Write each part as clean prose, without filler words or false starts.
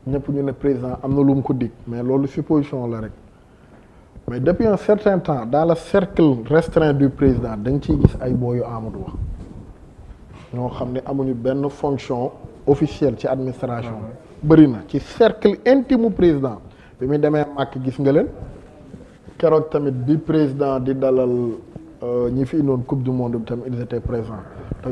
ñëpp ñu ne président am na lu mu ko dig mais loolu supposition la rek mais depuis un certain temps dans le cercle restreint du président da nga ciy gis ay booyu Amadou Ba ñoo xam ne amuñu benn fonction officielle ci administration bëri na ci cercle intime président bi muy demee màkk gis nga leen keroog tamit bi président di dalal ñi fi indoon coupe du monde bi tamit ils étaient présents te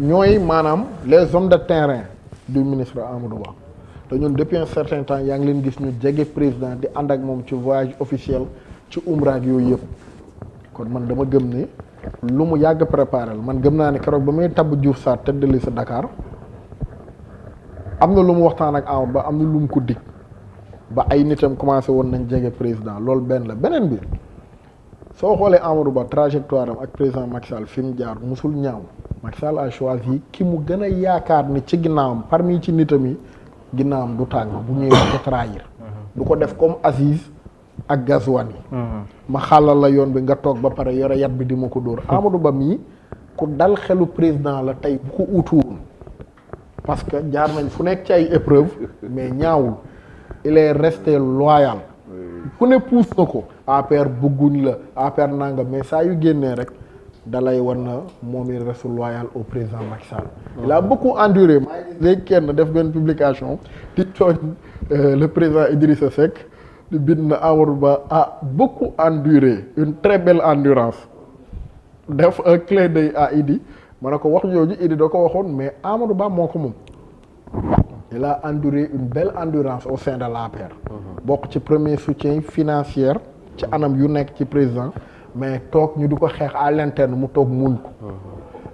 ñooy maanaam les hommes de terrain du ministre Amadou Ba te ñun depuis un certain temps yaa ngi leen gis ñu jege président di ànd ak moom ci voyage officiel ci umra ak yooyu yëpp kon man dama gëm ni lu mu yàgg préparé man gëm naa ne keroog ba muy tabb Diouf Sarr tête de liste Dakar am na lu mu waxtaan ak Amadou Ba am na lu mu ko dig ba ay nitam commencé woon nañ jege président loolu benn la beneen bi soo xoolee Amadou Ba trajectoire am ak président Macky Sall fi mu jaar musul ñaaw Macky Sall a choisi ki mu gën a yaakaar ni ci ginnaawam parmi ci nitam yi ginnaawam du tàng bu ñëwee du ko trahir du ko def comme Aziz ak Gazouane yi ma xàllal la yoon bi nga toog ba pare yore yat bi di ma ko dóor Amadou Ba mii ku dal xelu président la tey bu ko utuwoon parce que jaar nañ fu nekk ci ay épreuve mais ñaawul il est resté loyal ku ne puus na ko APR bëgguñ la APR nanga mais saa yu génnee rek dalay war na moom il reste loyal au président Macky Sall il a beaucoup enduré maa ngi léegi kenn def benn publication di tooñ le président Idrissa Seck di bind na Amadou Ba a beaucoup enduré une très belle endurance def un clin d'œil à Idi ma ne ko wax jooju Idi da ko waxoon mais Amadou Ba moo ko moom il a enduré une belle endurance au sein de l'APR bokk ci premier soutien financier ci anam yu nekk ci président mais toog ñu di ko xeex à l'interne mu toog muñ ko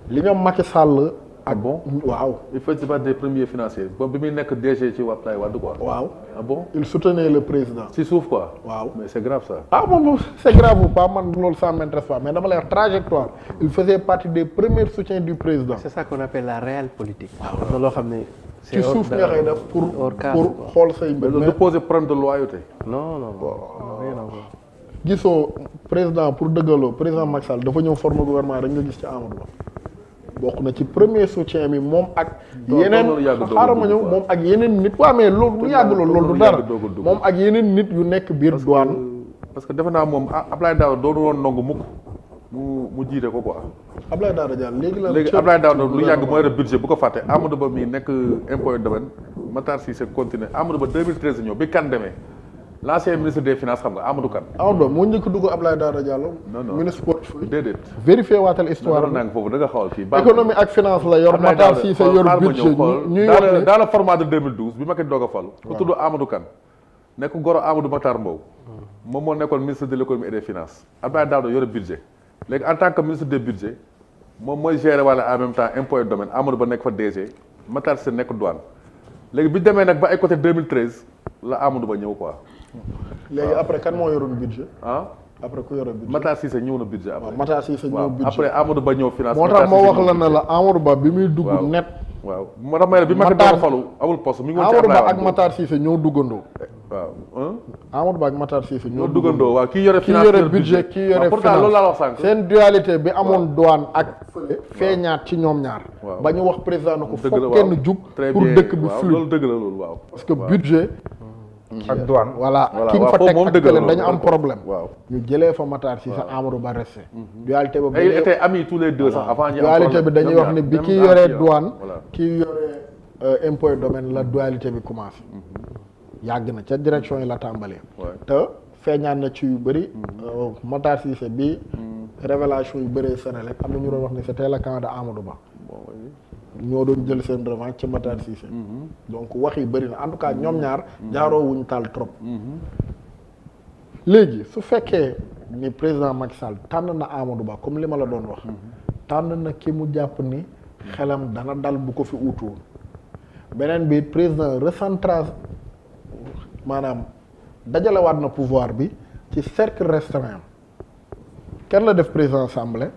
li ñoom Macky Sall ak bon waaw il fait partie des premiers financiers bon bi muy nekk DG ci Abdoulaye Wade quoi waaw ah bon il soutenait le président ci suuf quoi waaw mais c'est grave ça ah bon c'est grave ou pas man loolu ça m'intéresse pas mais dama lay wax trajectoire il faisait partie des premiers soutiens du président c'est ça qu'on appelle la réelle politique waaw loo xam ne ci suuf nga koy def pour xool say mbir mais du poser problème de loyauté non rien à voir gisoo président pour dëggaloo président Macky Sall dafa ñëw former gouvernement rek nga gis ci Amadou Ba bokk na ci premier soutien bi moom ak yeneen xaaral ma ñëw moom ak yeneen nit waa mais loolu lu yàgg loolu du dara moom ak yeneen nit yu nekk biir douane parce que defe naa moom Abdoulaye Daouda doonu woon nangu mukk mu jiite ko quoi Abdoulaye Daouda Diallo léegi Abdoulaye Daouda lu yàgg mooy re budget bu ko fàtte Amadou Ba mii nekk impôt et domaine Matar Cissé continué Amadou Ba 2013 ñëw bi kan demee l'ancien ministre des finances xam nga Amadou Kane. Amadou Ba moo njëkk dugg Abdoulaye Daouda Diallo. non ministre portefeuille. déedéet. vérifié waatal histoire am. nang foofu da nga xawal kii. économie ak finance la yor. Matar Cissé yor budget ñuy wax ne dans le format de 2012 bi ma koy doog a falu. ku tudd Amadou Kane. nekk goro Amadou Matar Mbow. moom moo nekkoon ministre de l'économie et des finances. Abdoulaye Daouda yore budget. léegi en tant que ministre des budgets moom mooy gérer wala en même temps impôt et domaine Amadou Ba nekk fa DG Matar Cissé nekk douane léegi bi demee nag ba ay côté 2013 la Amadou Ba ñëw quoi. léegi après kan moo yoroon budget. après ku yoroon budget Matar Cissé ñëw na budget après. Matar Cissé ñëw budget après Amadou Ba ñëw finance. moo tax moo wax la ne la Amadou Ba bi muy dugg net. waaw moo tax may la bi ma ko doon falu amul poste mi ngi woon ci Amadou Ba ak Matar Cissé ñoo duggandoo. waaw. Amadou Ba ak Matar Cissé ñoo duggandoo waaw kii yore finance kii yore budget kii yore pourtant loolu laa wax sànq. seen dualité bi amoon douane ak fële feeñaat ci ñoom ñaar. ba ñu wax président na ko foog kenn jug pour dëkk bi flux. loolu dëgg la loolu waaw. parce que budget. ak douane. voilà ki nga fa teg ak kële dañu am problème. ñu jëlee fa Matar Cissé Amadou Ba resté. dualité ba ils étaient amis tous les deux sax avant ñu am dualité bi dañuy wax ne bi kii yoree douane. kii yoree impôt et domaine la dualité bi commencé. yàgg na ca direction yi la tàmbalee. te feeñaan na ci yu bëri. Matar Cissé bi révélation yu bëree Senelec am na ñu doon wax ne c'était le camp de Amadou Ba. ñoo doon jël seen revanche ci Matar Cissé. donc wax yi bëri na en tout cas ñoom ñaar. jaaroo wuñ taal trop. léegi su fekkee ni président Macky Sall tànn na Amadou Ba comme li ma la doon wax. tànn na ki mu jàpp ni xelam dana dal bu ko fi uutuwoon. beneen bi président recentrage maanaam dajalewaat na pouvoir bi ci cercle restreint kenn la def président assemblée.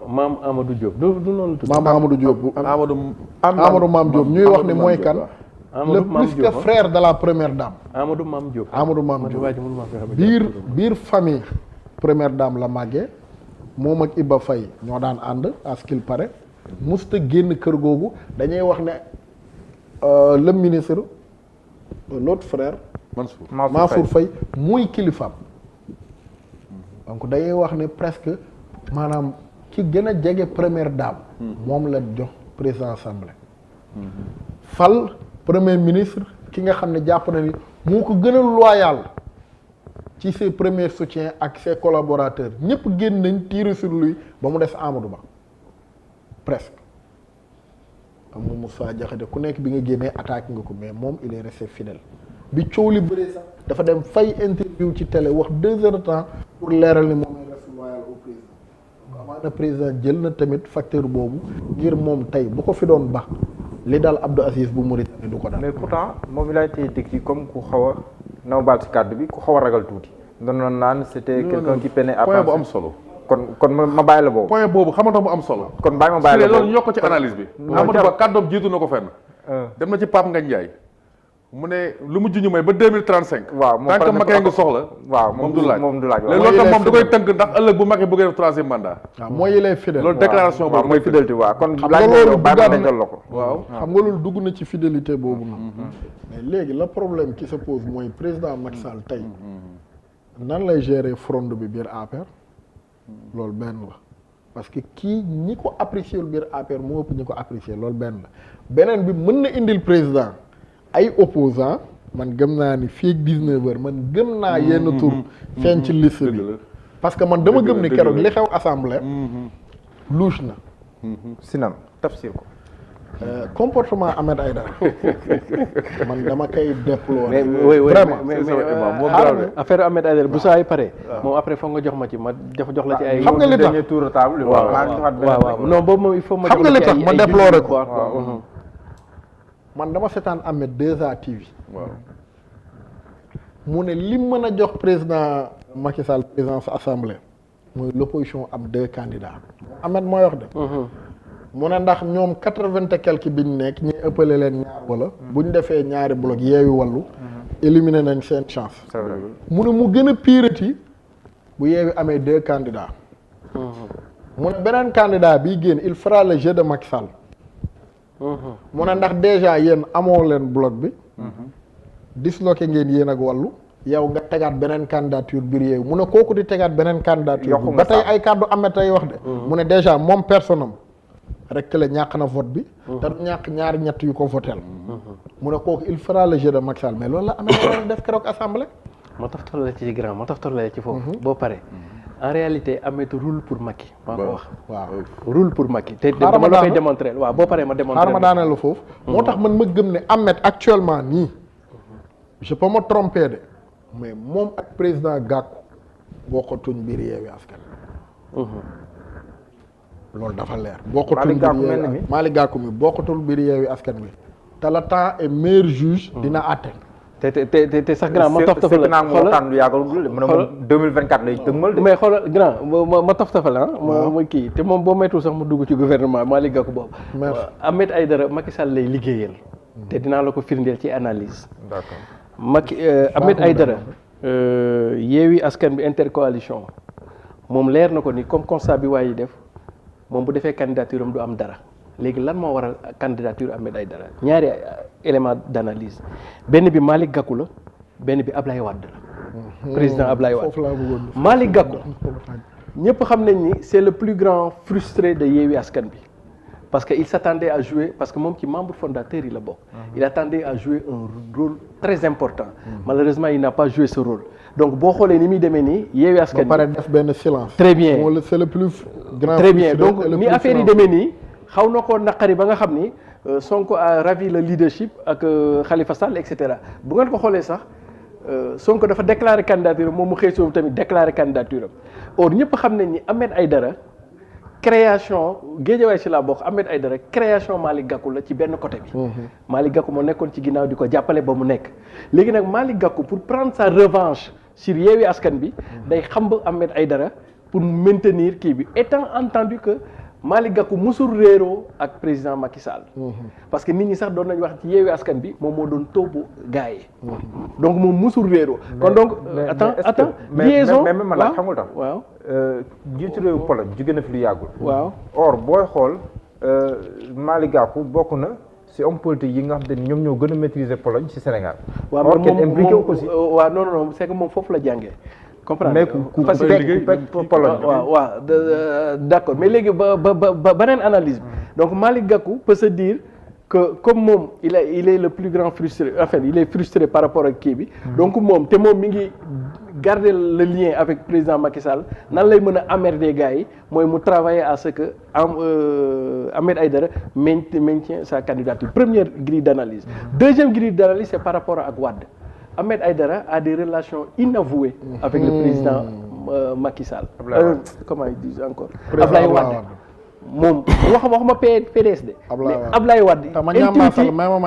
maam Amadou Diop du noonu. maam Amadou Diop Amadou Mame Diop ñuy wax ni mooy kan. le plus que frère de la première dame. Amadou Mame Diop. Amadou Mame Diop biir famille première dame la màggee moom ak Iba Faye ñoo daan ànd à ce qu'il paraît musta génn kër googu dañuy wax ne le ministre l'autre frère Mansour Faye muy kilifaam donc dañuy wax ne presque maanaam ki gën a jege première dame moom la jox président assemblée fal premier ministre ki nga xam ne jàpp na ni moo ko gën a loyal ci ses premiers soutiens ak ses collaborateurs ñëpp génn nañ tirer sur lui ba mu des Amadou Ba presque am na Moussa Diakhaté ku nekk bi nga génnee attaque nga ko mais moom il est resté fidèle bi coow li bëree sax dafa dem fay interview ci télé wax 2 heures de temps pour leeral ni moom il reste loyal au président donc amaana président jël na tamit facteur boobu ngir moom tey bu ko fi doon baax li daal Abdou Aziz bu Mauritanie du ko daal. mais pourtant moom il a été décrit comme ku xaw a naw baal ci kàddu bi ku xaw a ragal tuuti. doon naan c'était quelqu'un qui peinait à point bu am solo. kon ma bàyyi la boobu. point boobu xamante mu am solo. kon bàyyi ma bàyyi la boobu loolu ñoo ko ci analyse bi. Amadou Ba kàddoom jiitu na ko fenn. dem na ci Pape Ngagne Ndiaye. mu ne lu mu junj mooy ba 2035. waaw moom tant que Macky nga soxla. waaw moom du laaj moom du laaj. léegi loolu tam moom da koy tënk ndax ëllëg bu Macky bëggee def 3e mandat. waaw mooy yi lay fidèle. loolu déclaration boobu mooy fidélité waaw kon. xam nga loolu duggaat na la ko. waaw xam nga loolu dugg na ci fidélité boobu noonu. mais léegi le problème qui se pose mooy président Macky Sall tey nan lay gérer fronde bi biir APR. loolu benn la parce que kii ñi ko apprécier biir APR moo ëpp ñi ko apprécier loolu benn la beneen bi mën na indil président ay opposants man gëm naa ni fii ak 19 heures man gëm naa yenn tur feeñ ci liste bi parce que man dama gëm ni keroog li xew assemblée louche na Sinan tafsir ko comportement Ahmed Aïdara man dama koy déplorer vraiment vraiment mais affaire Ahmed Aïdara bu saa yi pare moom après foog nga jox ma ci ma jox la ci ay xam nga li tax dernier tour de table waaw non boobu moom il faut ma xam nga li tax ma déplorer ko waaw man dama seetaan Ahmed 2A TV waaw mu ne li mën a jox président Macky Sall présidence assemblée mooy l'opposition am 2 candidats Ahmed mooy wax de mu ne ndax ñoom 80 et quelque biñ nekk ñi ëppale leen ñaar wala buñ defee ñaari bloc yeewi wàllu éliminer nañ seen chance mu ne mu gën a piirati bu yeewi amee 2 candidats mu ne beneen candidat bii génn il fera le jeu de Macky Sall mu ne ndax déjà yéen amoo leen bloc bi disloqué ngeen yéen ak wàllu yow nga tegaat beneen candidature biir yeewu mu ne kooku di tegaat beneen candidature bi ba tey ay kàddu Ahmed tey wax de mu ne déjà moom personne am rek la ñàkk na vote bi te ñàkk ñaari ñett yu ko votel mu ne kooku il fera le jeu de Macky Sall mais loolu la amee def keroog assemblée ma taftal la ci grand ma taftal la ci foofu boo pare en réalité Ahmed roule pour Macky maa ko wax waaw roule pour Macky te dama la koy démontrer waaw boo paree ma démontrer xaaral ma daaneel la foofu moo tax man ma gëm ne Ahmed actuellement nii je peux me tromper de mais moom ak président Gakou bokkatuñ biir Yewwi Askan loolu dafa leer bokkatul biir Malick Gakou mi bokkatul biir Yewwi Askan Wi te le temps est meilleur juge dina àtte te sax grand ma tof tafal la xoolal lu yàggul mu ne moom 2024 lay tëgmal de mais xoolal grand ma tof tafal ma kii te moom boo mettul sax mu dugg ci gouvernement Malick Gakou boobu Ahmed Aïdara Macky Sall lay liggéeyal te dinaa la ko firndeel ci analyse d'accord Macky Ahmed Aïdara Yewwi Askan bi intercoalition moom leer na ko ni comme constat bi waaye def moom bu defee candidature am du am dara léegi lan moo waral candidature Ahmed Aïdara ñaari élément d'analyse benn bi Malick Gakou la benn bi Ablaye Wade la président Ablaye Wade Malick Gakou ñëpp xam nañ ni c'est le plus grand frustré de Yewwi Askan bi parce que il s'attendait à jouer parce que moom ci membre fondateur yi la bokk il attendait à jouer un rôle très important malheureusement il n'a pas joué ce rôle donc boo xoolee ni muy demee nii Yewwi Askan bi ba pare def benn silence très bien c'est le plus grand très bien donc ni affaire yi demee nii xaw na koo naqari ba nga xam ni Sonko a ravi le leadership ak Khalifa Sall et cetera bu ngeen ko xoolee sax Sonko dafa déclarer candidature moom mu xëy soobu tamit déclarer candidature am or ñëpp xam nañ ni Ahmed Aïdara création Guédiawaye si la bokk Ahmed Aïdara création Malick Gakou la ci benn côté bi Malick Gakou moo nekkoon ci ginnaaw di ko jàppale ba mu nekk léegi nag Malick Gakou pour prendre sa revanche sur Yewwi Askan bi day xam ba Ahmed Aïdara pour maintenir kii bi étant entendu que Malick Gakou musul réeroo ak président Macky Sall parce que nit ñi sax doon nañu wax ci Yewwi Askan bi moom moo doon toobu gars yi donc moom musul réeroo kon donc attends liaison mais ma laaj xamul tax waaw jiitu réewu Pologne jóge na fi lu yàggul waaw or booy xool Malick Gakou bokk na si homme politique yi nga xam te ni ñoom ñoo gën a maîtriser Pologne ci Sénégal. waaw or kenn impliqué wu ko si. waaw non c'est que moom foofu la jàngee. comprendre mais ku pek Pologne. waaw d'accord mais léegi ba beneen analyse donc Malick Gakou peut se dire que comme moom il est le plus grand frustré enfin il est frustré par rapport ak kii bi. donc moom mi ngi garder le lien avec président Macky Sall nan lay mën a emmerder gars yi mooy mu travailler à ce que Ahmed Aïdara maintient sa candidature première grille d'analyse. Deuxième grille d'analyse c'est par rapport ak Wade. Ahmed Aïdara a des relations inavouées avec le président Macky Sall. Comment ils disent encore Ablaye Wade. moom waxuma PDS de. mais Ablaye Wade.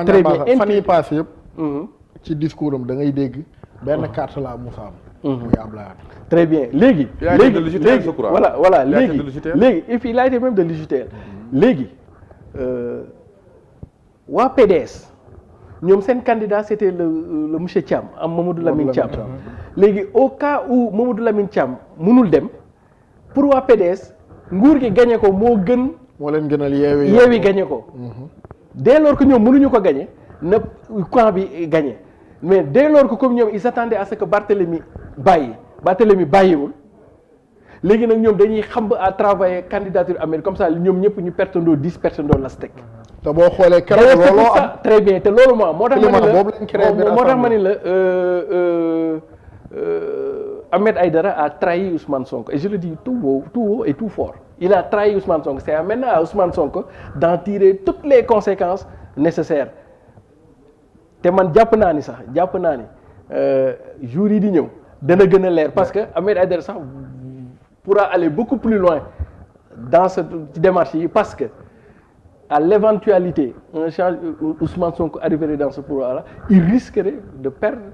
très bien fan yi passé yëpp. ci discours am da ngay dégg benn carte la Moussa am. muy Ablaye Wade. très bien léegi. voilà léegi et puis il a été même de l'UJTL. léegi waa PDS ñoom seen candidat c'était le monsieur Thiam am Mamadou Lamine Thiam. léegi au cas où Mamadou Lamine Thiam mënul dem pour waa PDS. nguur gi gagné ko moo leen gënal yeewi gagné ko. dès lors que ñoom mënuñu ko gagné na camp bi gagné mais dès lors que comme ñoom ils s'attendaient à ce que Barthélemy bàyyiwul léegi nag ñoom dañuy xam à travailler candidature Amérique comme ça ñoom ñëpp ñu pertandoo 10 pertandoo la steak. te boo xoolee keroog looloo am très bien te loolu moo tax ma ni la Ahmed Aïdara a trahi Ousmane Sonko et je le dis tout haut et tout fort. Il a trahi Ousmane Sonko. C'est maintenant à Ousmane Sonko d'en tirer toutes les conséquences nécessaires. te man jàpp naa ni jour yi di ñëw dana gën a leer parce que Ahmed Aïdara sax pourra aller beaucoup plus loin dans cette démarche yi parce que à l'éventualité un change Ousmane Sonko arriverait dans ce pouvoir-là il risquerait de perdre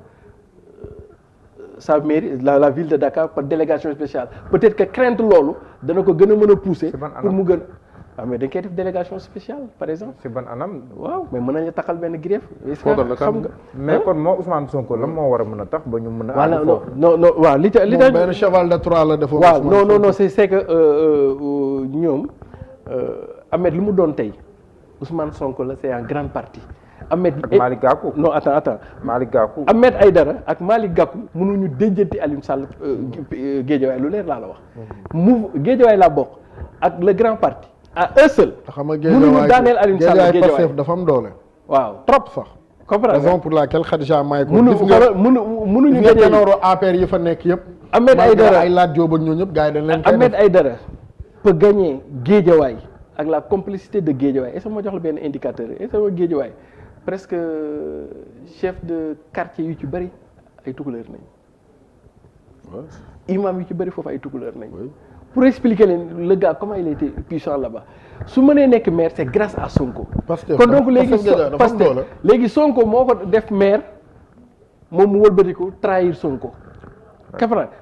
sa mairie la ville de Dakar par délégation spéciale peut-être que crainte loolu dana ko gën a mën a pousser pour mu gën mais dañ koy def délégation spéciale par exemple. c'est ban anam. waaw mais mën nañu taxal benn greffe. xam nga mais kon moo Ousmane Sonko la moo war a mën a tax ba ñu mën a. voilà non waaw li tax benn cheval de Troie la defoon. waaw non c'est que ñoom Ahmed lu mu doon tey Ousmane Sonko la c'est en grande partie. Ahmed ak Malick Gakou non attends Malick Gakou. Ahmed Aïdara ak Malick Gakou mënuñu déjjanti Aliou Sall Guédiawaye lu leer laa la wax. mu Guédiawaye laa bokk ak le grand parti à eux seuls. xam nga mënuñu daaneel Aliou Sall Guédiawaye dafa am doole. waaw trop sax. comprendre raison pour laquelle Khadija may ko. mënuñu gagné ténor APR yi fa nekk yëpp. Ahmed Aïdara ay laaj Diop ak ñoo ñëpp gars yi dañ leen. Ahmed Aïdara peut gagner Guédiawaye ak la complicité de Guédiawaye est-ce que ma jox la benn indicateur est-ce que Guédiawaye presque chef de quartier yu ci bëri ay tukulóor nañ. imam yu ci bëri foofu ay tukulóor nañ. pour expliquer leen le gars comment il était puissant là-bas su mënee nekk maire c'est grâce à Sonko. kon donc léegi Sonko moo ko def maire moom mu wëlbatiku trahir Sonko.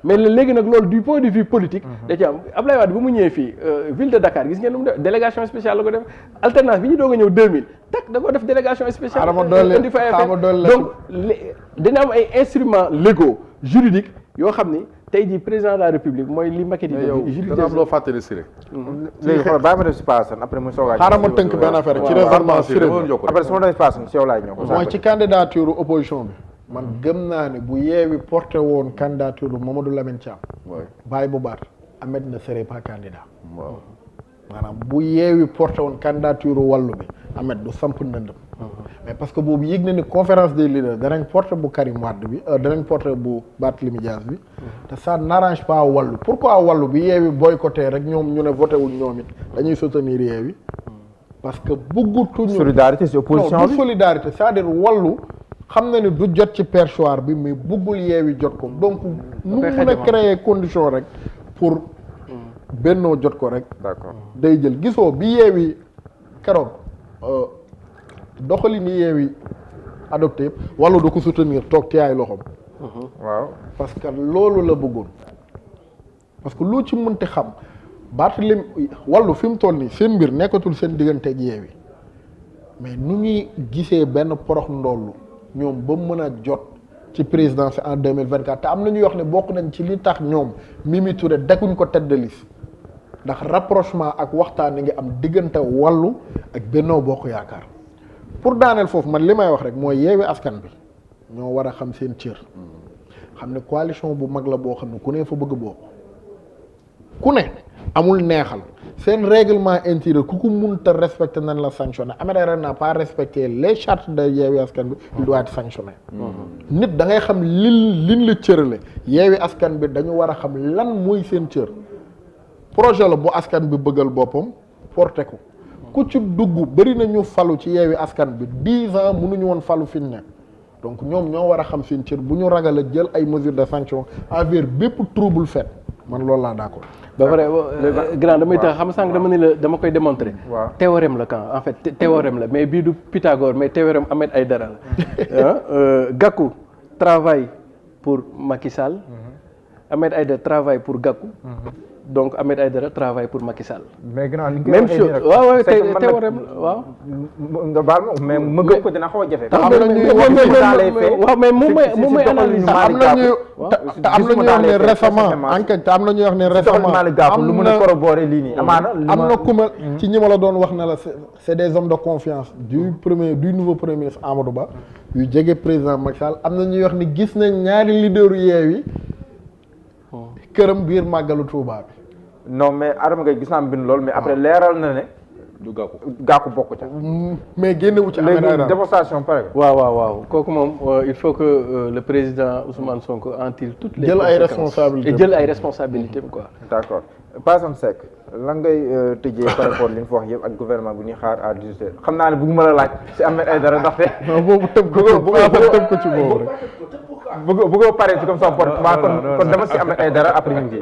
mais léegi nag loolu du point de vue politique. da ci am Ablaye Wade bu mu ñëwee fii ville de Dakar gis ngeen lu mu def délégation spéciale la ko def alternance bi ñu doog a ñëw 2000 tak da ko def délégation spéciale. indi fa donc dina am ay instruments légaux juridiques yoo xam ni tey jii président de la République mooy li Macky di def. dana am loo fàttali Siré. léegi xoolal bàyyi ma def si Paasan après mu soog a. xaaral ma tënk benn affaire ci raisonnement Siré après su ma demee Paasan si yow laay ñëw. mooy ci candidature opposition bi. man gëm naa ne bu yeewi porté woon candidature Mamadou Lamine Thiam. bàyyi bu baat Ahmed ne serait pas candidat. waaw maanaam bu yeewi porté woon candidature wàllu bi Ahmed du samp ndëndëm. mais parce que boobu yëg na ni conférence des leaders danañ porté bu Karim Wade bi danañ porté bu Barthélémy Dias bi. te ça n'arrange pas wàllu pourquoi wàllu bi yeewi boycotté rek ñoom ñu ne voté wuñ ñoom it dañuy soutenir yeewi. parce que bëggutuñu. solidarité si opposition bi non solidarité c'est-à-dire wàllu. xam na ni du jot ci perchoir bi mais bëggul yeewi jot ko donc nu mën a créer condition rek pour bennoo jot ko rek day jël gisoo bi yeewi keroog doxali ni yeewi adopté yëpp wala du ko soutenir toog ci ay loxoom waaw parce que loolu la bëggoon parce que loo ci mënti xam Barthélémy wàllu fi mu toll nii seen mbir nekkatul seen diggante ak yeewi mais nu ñuy gisee benn porox ndollu ñoom ba mën a jot ci présidence en 2024 te am na ñuy wax ne bokk nañ ci li tax ñoom Mimi Touré dekkuñ ko tête de liste ndax rapprochement ak waxtaan ni ngi am diggante Wallu ak Benno Bokk Yaakaar pour daaneel foofu man li may wax rek mooy Yewwi Askan bi ñoo war a xam seen cër xam ne coalition bu mag la boo xam ne ku ne fa bëgg bokk ku ne amul neexal seen règlement intérieur ku ko munta respecter nañ la sanctionné Ahmed Aïdara n'a pas respecté les chartes de Yewwi Askan bi il doit être sanctionné nit da ngay xam liñ la cërale Yewwi Askan bi dañu war a xam lan mooy seen cër projet la bu askan bi bëggal boppam porté ko ku ci dugg bëri na ñu falu ci Yewwi Askan bi 10 ans mënuñu woon falu fi ñu ne donc ñoom ñoo war a xam seen cër bu ñu ragal a jël ay mesures de sanction envers bépp trouble fait man loolu laa d'accord. ba pare grand damay tax xam sànq dama ne la dama koy démontrer. waaw théorème la quand en fait théorème la mais bii du Pythagore mais théorème Ahmed Aïdara la. Gakou travaille pour Macky Sall. Ahmed Aïdara travaille pour Gakou. donc Ahmed Aïdara travaille pour Macky Sall. mais grand li même chose waaw waaw théorème waaw. nga baal ma mais ma gëm ko dina xaw a jafe. am na ñuy waaw mais moom mooy analyse am na ñuy wax ne récemment enquête te am na ñuy wax ne récemment am na ku ma ci ñi ma la doon wax ne la c'est des hommes de confiance du nouveau premier ministre Amadou Ba yu jege président Macky Sall am na ñuy wax ni gis nañ ñaari leader Yewwi këram biir màggalu Touba bi. non mais Adama Gaye gis naa am bind loolu mais après leeral na ne. du Gakou bokk ca. mais génnewu ci Ahmed Aïdara léegi démonstration pare. waaw kooku moom il faut que le président Ousmane Sonko en tire toutes les jël ay conséquences responsabilités et jël ay responsabilités quoi. d'accord Passam Seck lan ngay tëjee par rapport li nga fa wax yëpp ak gouvernement bu ñuy xaar à 18h xam naa ne bëgguma la laaj si Ahmed Aïdara ndaxte. non boobu tëb ko tëb ko ci boobu rek. bëggoo pare ci comme ça kon dama si Ahmed Aïdara après ñu ngi